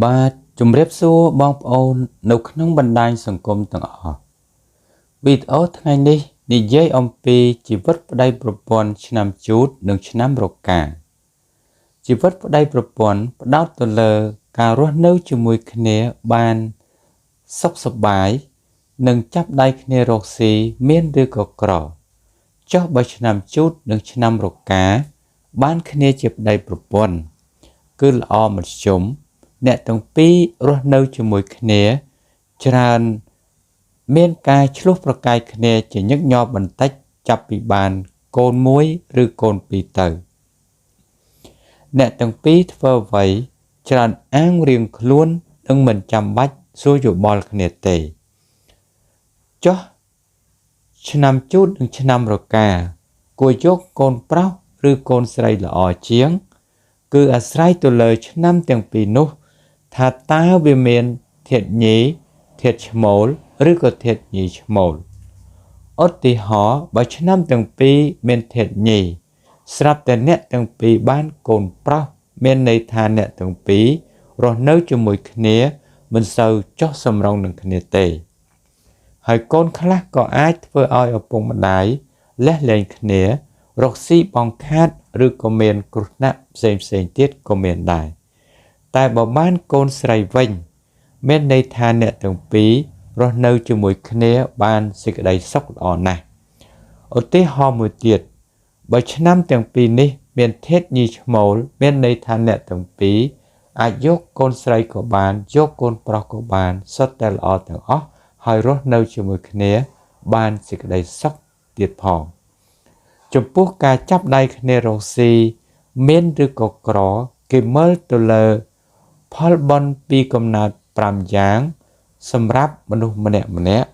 បាទជំរាបសួរបងប្អូននៅក្នុងបណ្ដាញសង្គមទាំងអស់វីដេអូថ្ងៃនេះនិយាយអំពីជីវិតប្តីប្រពន្ធឆ្នាំជូតនិងឆ្នាំរកាជីវិតប្តីប្រពន្ធផ្ដោតទៅលើការរស់នៅជាមួយគ្នាបានសុខសប្បាយនិងចាប់ដៃគ្នារកស៊ីមានឬក៏ក្រចុះបើឆ្នាំជូតនិងឆ្នាំរកាបានគ្នាជាប្តីប្រពន្ធគឺល្អមធ្យមអ្នកទាំងពីររស់នៅជាមួយគ្នាច្រើនមានការឆ្លោះប្រកែកគ្នាជាញឹកញាប់បន្តិចចាប់ពីបានកូនមួយឬកូនពីរទៅអ្នកទាំងពីរធ្វើអ្វីច្រើនអាងរៀងខ្លួននិងមិនចាំបាច់សួរយោបល់គ្នាទេចុះឆ្នាំជូតនិងឆ្នាំរកាគួរយកកូនប្រុសឬកូនស្រីល្អជាងគឺអាស្រ័យទៅលើឆ្នាំទាំងពីរនោះថាតើវាមានធាតុញីធាតុឈ្មោលឬក៏ធាតុញីឈ្មោលឧទាហរណ៍បើឆ្នាំទាំងពីរមានធាតុញីស្រាប់តែអ្នកទាំងពីរបានកូនប្រុសមានន័យថាអ្នកទាំងពីររស់នៅជាមួយគ្នាមិនសូវចុះសម្រុងនឹងគ្នាទេហើយកូនខ្លះក៏អាចធ្វើឲ្យឪពុកម្ដាយលះលែងគ្នារកស៊ីបងខាតឬក៏មានគ្រោះថ្នាក់ផ្សេងៗទៀតក៏មានដែរតែបើបានកូនស្រីវិញមានន័យថាអ្នកទាំងពីររស់នៅជាមួយគ្នាបានសេចក្តីសុខល្អណាស់ឧទាហរណ៍មួយទៀតបើឆ្នាំទាំងពីរនេះមានធាតុញីឈ្មោលមានន័យថាអ្នកទាំងពីរអាចយកកូនស្រីក៏បានយកកូនប្រុសក៏បានសុទ្ធតែល្អទាំងអស់ហើយរស់នៅជាមួយគ្នាបានសេចក្តីសុខទៀតផងចំពោះការចាប់ដៃគ្នារកស៊ីមានឬក៏ក្រគេមើលទៅលើផលបុណ្យពីកំណើត5យ៉ាងសម្រាប់មនុស្សម្នាក់ៗ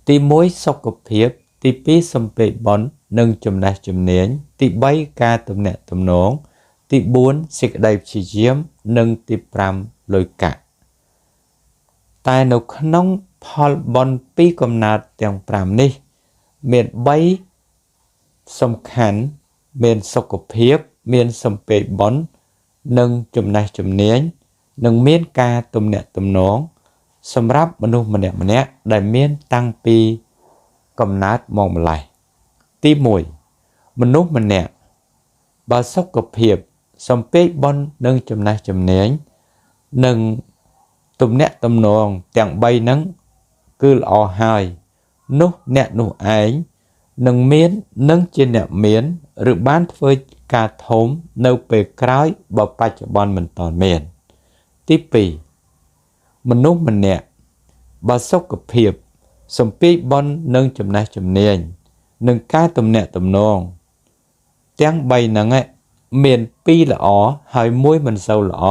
ទី1សុខភាពទី2សំពេចបុណ្យនិងចំណេះជំនាញទី3ការទំនាក់ទំនងទី4សេចក្តីព្យាយាមនិងទី5លុយកាក់តែនៅក្នុងផលបុណ្យពីកំណើតទាំង5នេះមាន3សំខាន់មានសុខភាពមានសំពេចបុណ្យនិងចំណេះជំនាញនិងមានការទំនាក់ទំនងសម្រាប់មនុស្សម្នាក់ៗដែលមានតាំងពីកំណើតមកម្ល៉េះទី1មនុស្សម្នាក់បើសុខភាពសំពេចបុណ្យនិងចំណេះជំនាញនិងទំនាក់ទំនងទាំង3ហ្នឹងគឺល្អហើយនោះអ្នកនោះឯងនឹងមាននិងជាអ្នកមានឬបានធ្វើការធំនៅពេលក្រោយបើបច្ចុប្បន្នមិនទាន់មានទី2មនុស្សម្នាក់បើសុខភាពសំពេចបុណ្យនិងចំណេះជំនាញនិងការទំនាក់ទំនងទាំង3ហ្នឹងមាន2ល្អហើយមួយមិនសូវល្អ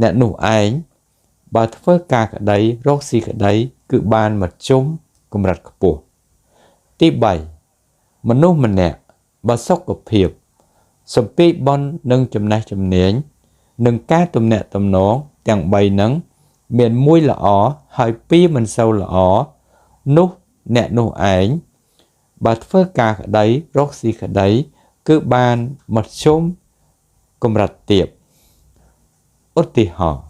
អ្នកនោះឯងបើធ្វើការក្តីរកស៊ីក្តីគឺបានមធ្យមកម្រិតខ្ពស់ទី3មនុស្សម្នាក់បើសុខភាពសំពេចបុណ្យនិងចំណេះជំនាញនិងការទំនាក់ទំនងទាំង3ហ្នឹងមានមួយល្អហើយពីរមិនសូវល្អនោះអ្នកនោះឯងបើធ្វើការក្តីរកស៊ីក្តីគឺបានមធ្យមកម្រិតទាបឧទាហរណ៍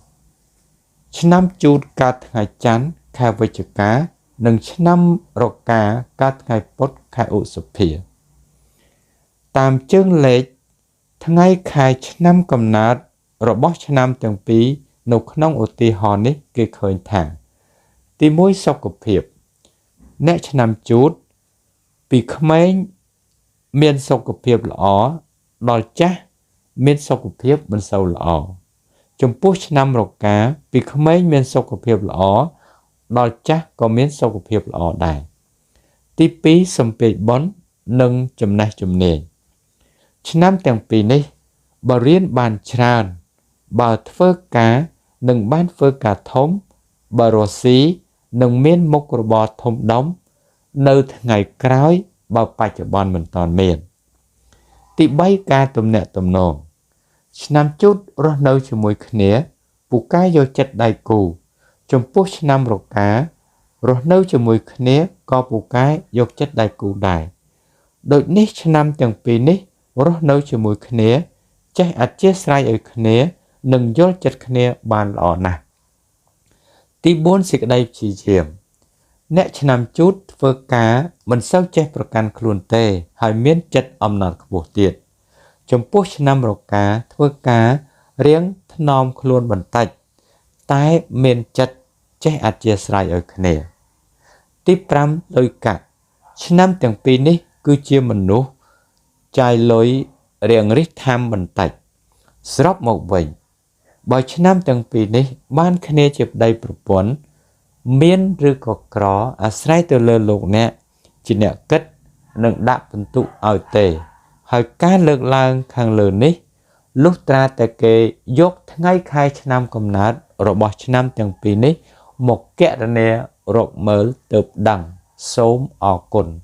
ឆ្នាំជូតកើតថ្ងៃច័ន្ទខែវិច្ឆិកានិងឆ្នាំរកាកើតថ្ងៃពុធខែឧសភាតាមជើងលេខថ្ងៃខែឆ្នាំកំណើតរបស់ឆ្នាំទាំងពីរនៅក្នុងឧទាហរណ៍នេះគេឃើញថាទី1សុខភាពអ្នកឆ្នាំជូតពីក្មេងមានសុខភាពល្អដល់ចាស់មានសុខភាពមិនសូវល្អចំពោះឆ្នាំរកាពីក្មេងមានសុខភាពល្អដល់ចាស់ក៏មានសុខភាពល្អដែរទី2សំពេចបុណ្យនិងចំណេះជំនាញឆ្នាំទាំងពីរនេះបើរៀនបានច្រើនបើធ្វើការនឹងបានធ្វើការធំបើរកស៊ីនឹងមានមុខរបរធំដុំនៅថ្ងៃក្រោយបើបច្ចុប្បន្នមិនទាន់មានទី3ការទំនាក់ទំនងឆ្នាំជូតរស់នៅជាមួយគ្នាពូកែយកចិត្តដៃគូចំពោះឆ្នាំរការស់នៅជាមួយគ្នាក៏ពូកែយកចិត្តដៃគូដែរដូចនេះឆ្នាំទាំងពីរនេះរស់នៅជាមួយគ្នាចេះអធ្យាស្រ័យឲ្យគ្នា និងយល់ចិត្តគ្នាបានល្អណាស់ទី4សេចក្តីព្យាយាមអ្នកឆ្នាំជូតធ្វើការមិនសូវចេះប្រកាន់ខ្លួនទេហើយមានចិត្តអំណត់ខ្ពស់ទៀតចំពោះឆ្នាំរកាធ្វើការរៀងថ្នមខ្លួនបន្តិចតែមានចិត្តចេះអធិស្ឋានឲ្យគ្នាទី5លុយកាក់ឆ្នាំទាំងពីរនេះគឺជាមនុស្សចាយលុយរៀងរិះថាំបន្តិចសរុបមកវិញបើឆ្នាំទាំងពីរនេះបានគ្នាជាប្តីប្រពន្ធមានឬក៏ក្រអាស្រ័យទៅលើលោកអ្នកជាអ្នកគិតនិងដាក់ពិន្ទុឲ្យទេហើយការលើកឡើងខាងលើនេះលុះត្រាតែគេយកថ្ងៃខែឆ្នាំកំណើតរបស់ឆ្នាំទាំងពីរនេះមកគណនារកមើលទើបដឹងសូមអរគុណ។